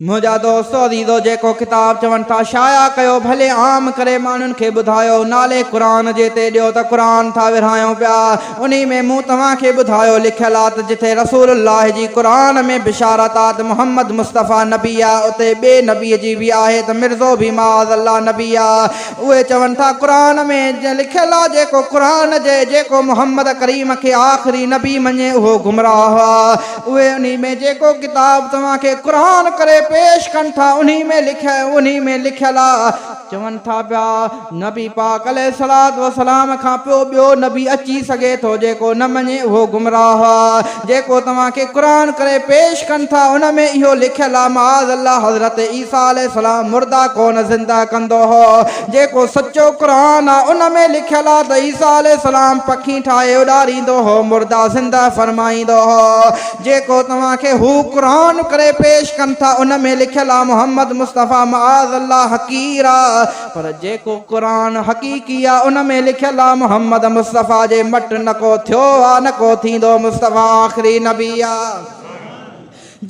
منهنجا دوستو عزيزو جيڪو ڪتاب چون ٿا شايع ڪيو ڀلي عام ڪري ماڻهن کي ٻڌايو نالي قرآن جي تي ڏيو ته قرآن ٿا ورهايون پيا انهي ۾ مون توهان کي ٻڌايو لکيل آ ته جٿي رسول الله جي قرآن ۾ بشارت آ ته محمد مصطفيٰ نبي آ اتي ٻئي نبي جي به آهي ته مرزو به معاذ الله نبي آ اهي چون ٿا قرآن ۾ لکيل آ جيڪو قرآن جي جيڪو محمد ڪريم کي آخري نبي مڃي اهو گمراهه آ اهي انهي ۾ جيڪو ڪتاب توهان کي قرآن ڪري پيش ڪن ٿا انهي ۾ انهي ۾ لکيل آ، چون ٿا پيا، نبي پاڪ عليه الصلوة والسلام کان پوء ٻيو نبي اچي سگهي ٿو جيڪو نه مڃي اهو گمراهه آ، جيڪو توهان کي قرآن ڪري پيش ڪن ٿا ان ۾ اهو لکيل آ، معاذ الله حضرت عيسيٰ عليه السلام مردا ڪونه زنده ڪندو هو، جيڪو سچو قرآن آ ان ۾ لکيل آ ته عيسيٰ عليه السلام پکي ٺاهي اڏاريندو هو مردا زنده فرمائيندو هو جيڪو توهان کي هو قرآن ڪري پيش ڪن ٿا ان ۾ لکيل آ محمد مصطفيٰ معاذ الله حقير آ پر جيڪو قرآن حقيقي آ ان ۾ لکيل آ محمد مصطفيٰ جي مٽ نه ڪو ٿيو آ نه ڪو ٿيندو مصطفيٰ آخري نبي آ.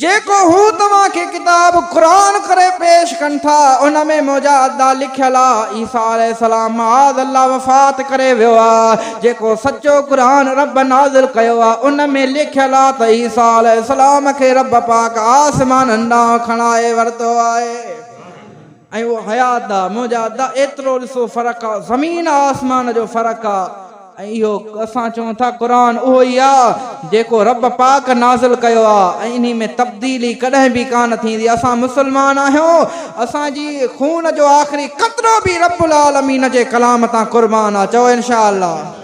جيڪو هو توهان کي ڪتاب قرآن ڪري پيش ڪن ٿا ان ۾ منهنجا ادا لکيل آ عيسيٰ عليه السلام معاذ الله وفات ڪري ويو آ جيڪو سچو قرآن رب نازل ڪيو آ ان ۾ لکيل آ ته عيسيٰ عليه السلام کي رب پاڪ آسمانن ڏانهن کڻائي ورتو آهي ۽ اهو حيات آ منهنجا ادا ايترو ڏسو فرق آ زمين آسمان جو فرق آ ۽ اهو اسان چئون ٿا قرآن اهو ئي آ جيڪو رب پاڪ نازل ڪيو آ ۽ انهي ۾ تبديلي ڪڏهن به ڪانه ٿيندي اسان مسلمان آهيون اسان جي خون جو آخري قطرو به رب العالمين جي ڪلام تان قربان آ چئو انشاء الله.